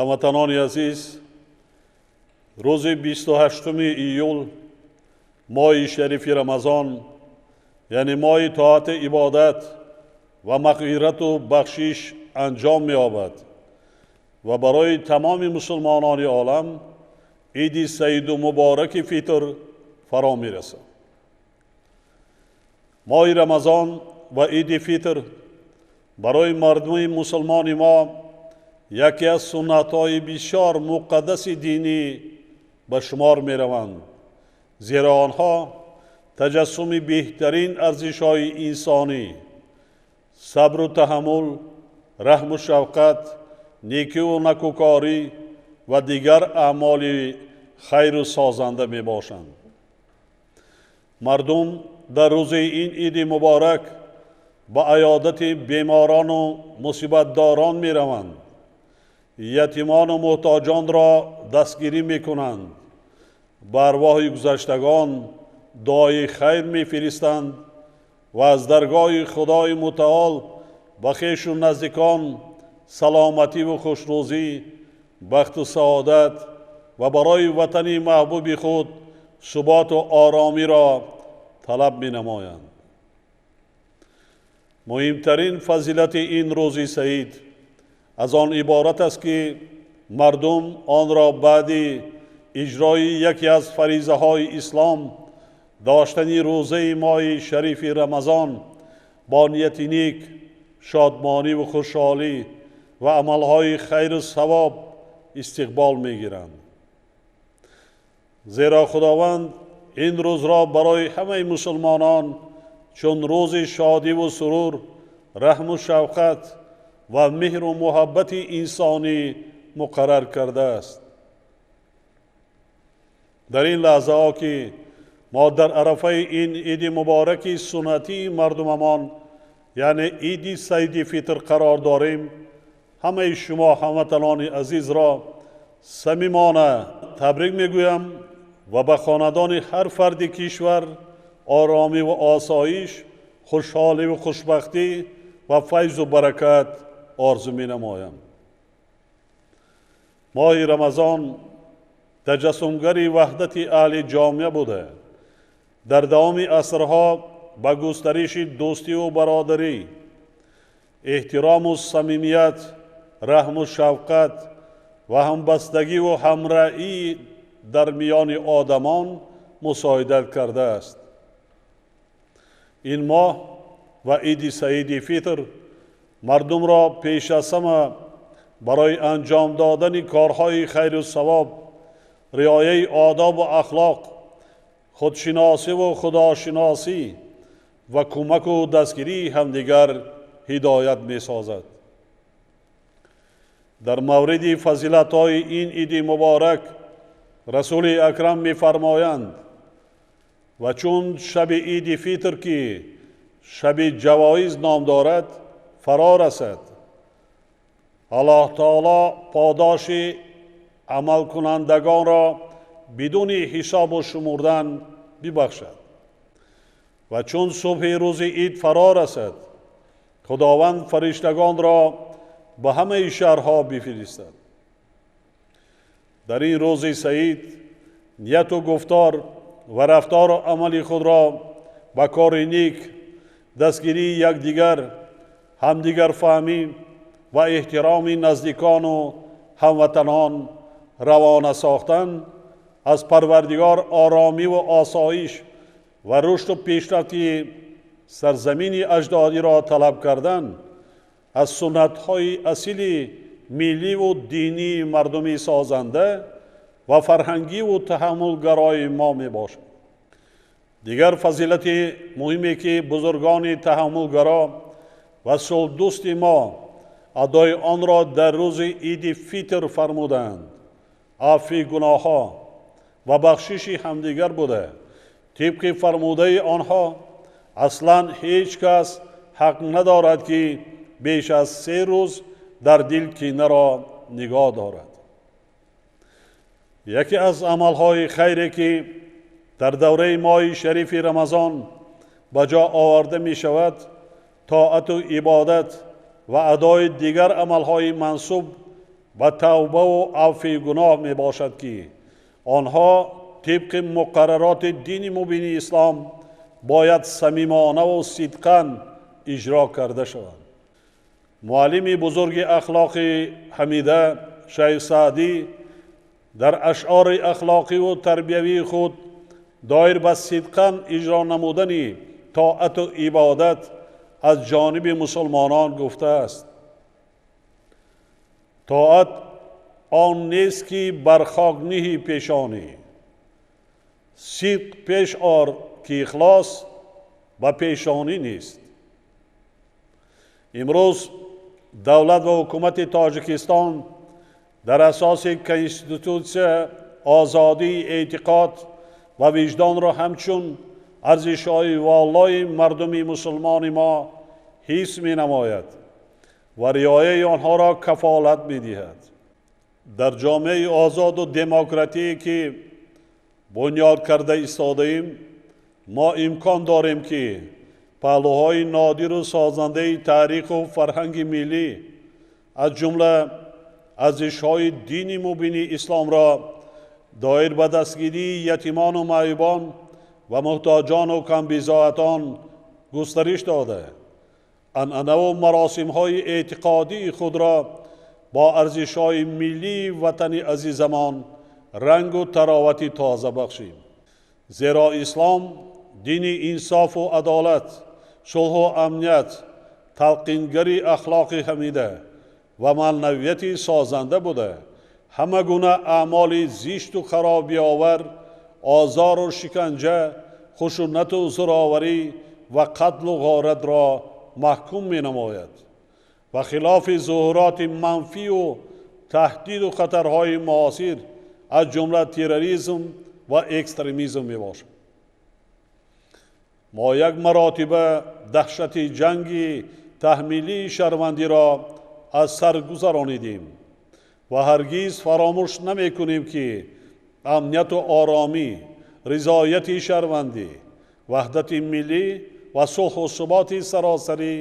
Ҳамватанони азиз, рӯзи 28 июл, моҳи шарифи Рамазон, яъне моҳи тоати ибодат ва мағфирату бахшиш анҷом меёбад ва барои тамоми мусулмонони олам иди саиду мубораки Фитр фаро мерасад. Моҳи Рамазон ва иди Фитр барои мардуми мусулмони мо яке аз суннатҳои бисёр муқаддаси динӣ ба шумор мераванд, зеро онҳо таҷассуми беҳтарин арзишҳои инсонӣ, сабру таҳаммул, раҳму шафқат, некиву накӯкорӣ ва дигар аъмоли хайру созанда мебошанд. Мардум дар рӯзи ин иди муборак ба аёдати беморону мусибатдорон мераванд, ятимону муҳтоҷонро дастгирӣ мекунанд, ба арвоҳи гузаштагон дуои хайр мефиристанд ва аз даргоҳи Худои Мутаол ба хешу наздикон саломативу хушрӯзӣ, бахту саодат ва барои ватани маҳбуби худ суботу оромиро талаб менамоянд. Муҳимтарин фазилати ин рӯзи саид аз он иборат аст, ки мардум онро баъди иҷрои яке аз фаризаҳои ислом, доштани рӯзаи моҳи шарифи Рамазон, бо нияти ник, шодмониву хушҳолӣ ва амалҳои хайру савоб истиқбол мегиранд. Зеро Худованд ин рӯзро барои ҳамаи мусулмонон чун рӯзи шодиву сурур, раҳму шафқат ва меҳру муҳаббати инсонӣ муқаррар кардааст. Дар ин лаҳзаҳо, ки мо дар арафаи ин иди мубораки суннатии мардумамон, яъне иди саиди Фитр қарор дорем, ҳамаи шумо ҳамватанони азизро самимона табрик мегӯям ва ба хонадони ҳар фарди кишвар оромӣ ва осоиш, хушҳолӣ ва хушбахтӣ ва файзу баракат орзу менамоям. Моҳи Рамазон таҷассумгари ваҳдати аҳли ҷомеа буда, дар давоми асрҳо ба густариши дӯстиву бародарӣ, эҳтирому самимият, раҳму шафқат ва ҳамбастагиву ҳамраҳӣ дар миёни одамон мусоидат кардааст. Ин моҳ ва иди саиди Фитр мардумро пеш аз ҳама барои анҷом додани корҳои хайру савоб, риояи одобу ахлоқ, худшиносиву худошиносӣ ва кӯмаку дастгирии ҳамдигар ҳидоят месозад. Дар мавриди фазилатҳои ин иди муборак Расули Акрам мефармоянд: «Ва чун шаби иди Фитр, ки шаби ҷавоиз ном дорад, фаро расад, Аллоҳ Таоло подоши амалкунандагонро бидуни ҳисобу шумурдан бибахшад ва чун субҳи рӯзи ид фаро расад, Худованд фариштагонро ба ҳамаи шаҳрҳо бифиристад. Дар ин рӯзи саид нияту гуфтор ва рафтору амали худро ба кори ник, дастгирии якдигар, ҳамдигарфаҳмӣ ва эҳтироми наздикону ҳамватанон равона сохтан, аз Парвардигор оромиву осоиш ва рушду пешрафти сарзамини аҷдодиро талаб кардан аз суннатҳои асили милливу динии мардуми созанда ва фарҳангиву таҳаммулгарои мо мебошад». Дигар фазилати муҳиме, ки бузургони таҳаммулгаро ва сулҳдӯсти мо адои онро дар рӯзи иди Фитр фармуданд, афви гуноҳҳо ва бахшиши ҳамдигар буда, тибқи фармудаи онҳо аслан ҳеҷ кас ҳақ надорад, ки беш аз 3 рӯз дар дил кинаро нигоҳ дорад. Яке аз амалҳои хайре, ки дар давраи моҳи шарифи Рамазон ба ҷо оварда мешавад, тоату ибодат ва адои дигар амалҳои мансуб ва тавбаву авфи гуноҳ мебошад, ки онҳо тибқи муқаррароти дини мубини ислом бояд самимонаву сидқан иҷро карда шаванд. Муаллими бузурги ахлоқи ҳамида, Шайх Саъдӣ, дар ашъори ахлоқиву тарбиявии худ доир ба сидқан иҷро намудани тоату ибодат аз ҷониби мусулмонон гуфтааст: тоат он нест, ки бар хок ниҳӣ пешонӣ, сидқ пеш ор, ки ихлос ба пешонӣ нест. Имрӯз давлат ва ҳукумати Тоҷикистон дар асоси конститутсия озодии эътиқод ва виҷдонро ҳамчун арзишҳои волои мардуми мусулмони мо ҳис менамояд ва риояи онҳоро кафолат медиҳад. Дар ҷомеаи озоду демократие, ки бунёд карда истодаем, мо имкон дорем, ки паҳлӯҳои нодиру созандаи таъриху фарҳанги миллӣ, аз ҷумла арзишҳои дини мубини исломро доир ба дастгирии ятимону маъюбон ва муҳтоҷону камбизоатон густариш дода, анъанаву маросимҳои эътиқодии худро бо арзишҳои миллии ватани азизамон рангу таровати тоза бахшем. Зеро ислом дини инсофу адолат, сулҳу амният, талқингари ахлоқи ҳамида ва маънавияти созанда буда, ҳама гуна аъмоли зишту харобиовар, озору шиканҷа, хушунату зӯроварӣ ва қатлу ғоратро маҳкум менамояд ва хилофи зуҳуроти манфию таҳдиду хатарҳои муосир, аз ҷумла терроризм ва экстремизм мебошад. Мо як маротиба даҳшати ҷанги таҳмилии шаҳрвандиро аз сар гузаронидем ва ҳаргиз фаромӯш намекунем, ки амнияту оромӣ, ризояти шаҳрвандӣ, ваҳдати миллӣ ва сулҳу суботи саросарӣ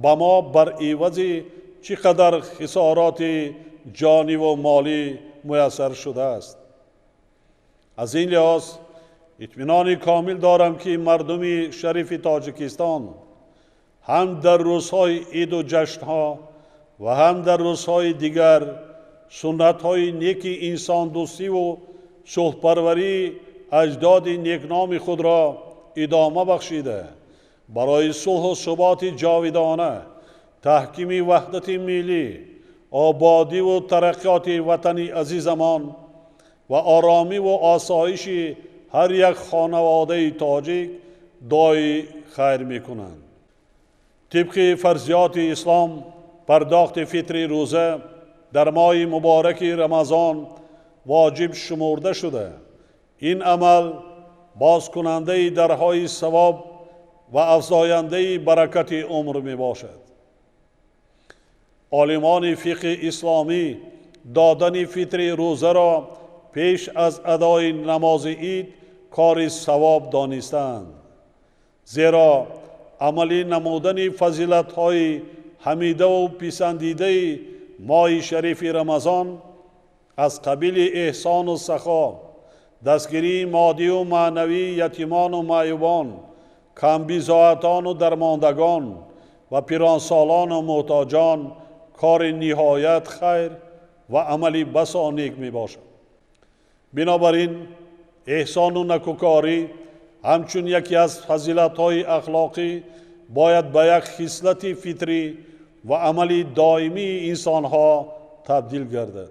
ба мо бар ивази чӣ қадар хисороти ҷониву молӣ муяссар шудааст. Аз ин лиҳоз итминони комил дорам, ки мардуми шарифи Тоҷикистон ҳам дар рӯзҳои иду ҷашнҳо ва ҳам дар рӯзҳои дигар суннатҳои неки инсондӯстиву сулҳпарварии аҷдоди некноми худро идома бахшида, барои сулҳу суботи ҷовидона, таҳкими ваҳдати миллӣ, ободиву тараққиёти ватани азизамон ва оромиву осоиши ҳар як хонаводаи тоҷик дуои хайр мекунанд. Тибқи фарзиёти ислом, пардохти фитри рӯза дар моҳи мубораки Рамазон воҷиб шумурда шуда, ин амал бозкунандаи дарҳои савоб ва афзояндаи баракати умр мебошад. Олимони фиқҳи исломӣ додани фитри рӯзаро пеш аз адои намози ид кори савоб донистаанд, зеро амалӣ намудани фазилатҳои ҳамидаву писандидаи моҳи шарифи Рамазон аз қабили эҳсону сахо, дастгирии моддию маънавии ятимону маъюбон, камбизоатону дармондагон ва пиронсолону муҳтоҷон кори ниҳоят хайр ва амали басо нек мебошад. Бинобар ин, эҳсону накӯкорӣ ҳамчун яке аз фазилатҳои ахлоқӣ бояд ба як хислати фитрӣ ва амали доимии инсонҳо табдил гардад.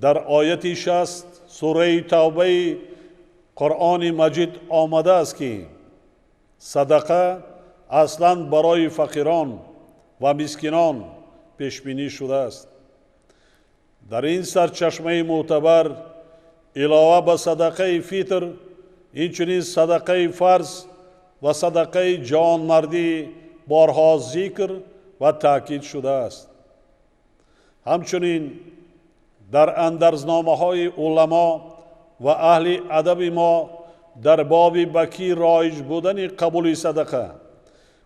Дар ояти 60 сураи Тавбаи Қуръони Маҷид омадааст, ки садақа аслан барои фақирон ва мискинон пешбинӣ шудааст. Дар ин сарчашмаи мӯътабар илова ба садақаи фитр, инчунин садақаи фарз ва садақаи ҷавонмардӣ борҳо зикр ва таъкид шудааст. Ҳамчунин дар андарзномаҳои уламо ва аҳли адаби мо дар боби ба кӣ роиҷ будани қабули садақа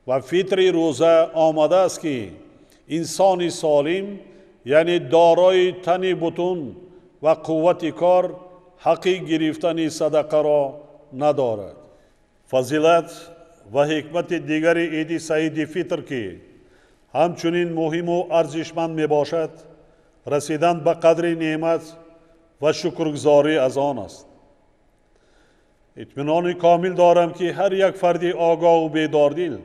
ва фитри рӯза омадааст, ки инсони солим, Яъне дорои тани бутун ва қуввати кор ҳаққи гирифтани садақаро надорад. Фазилат ва ҳикмати дигари Иди Саиди Фитр, ки ҳамчунин муҳиму арзишманд мебошад, расидан ба қадри неъмат ва шукргузорӣ аз он аст. Итминони комил дорам, ки ҳар як фарди огоҳу бедордил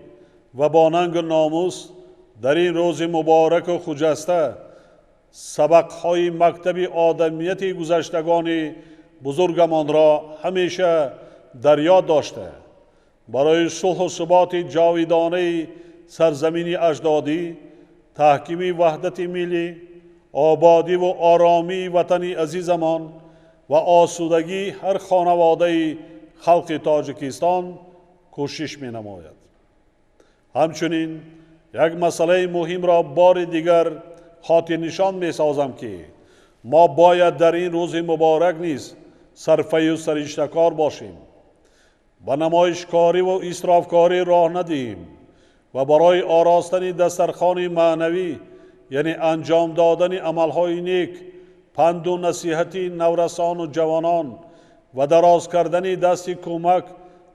ва бо нангу номус дар ин рӯзи мубораку хуҷаста сабақҳои мактаби одамияти гузаштагони бузургамонро ҳамеша дар ёд дошта, барои сулҳу суботи ҷовидонаи сарзамини аҷдодӣ, таҳкими ваҳдати миллӣ, ободиву оромии ватани азизамон ва осудагии ҳар хонаводаи халқи Тоҷикистон кӯшиш менамояд. Ҳамчунин як масъалаи муҳимро бори дигар хотирнишон месозам, ки мо бояд дар ин рӯзи муборак низ сарфаю сариштакор бошем, ба намоишкориву исрофкорӣ роҳ надиҳем ва барои оростани дастархони маънавӣ, яъне анҷом додани амалҳои нек, панду насиҳати наврасону ҷавонон ва дароз кардани дасти кӯмак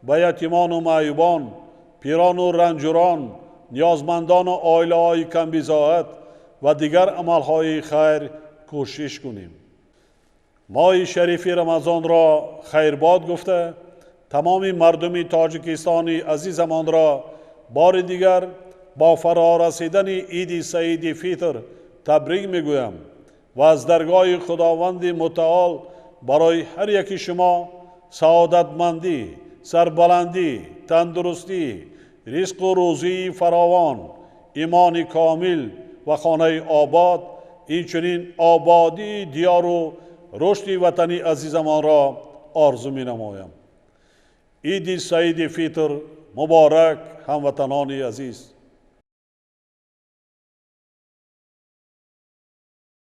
ба ятимону маъюбон, пирону ранҷурон, ниёзмандону оилаҳои камбизоат ва дигар амалҳои хайр кӯшиш кунем. Моҳи шарифи Рамазонро хайрбод гуфта, тамоми мардуми Тоҷикистони азизамонро бори дигар бо фарорасидани Иди Саиди Фитр табрик мегӯям ва аз даргоҳи Худованди Мутаол барои ҳар яки шумо саодатмандӣ, сарбаландӣ, тандурустӣ, ризқу рӯзии фаровон, имони комил ва хонаи обод, инчунин ободии диёру рушди ватани азизамонро орзу менамоям. Иди Саиди Фитр муборак, ҳамватанони азиз!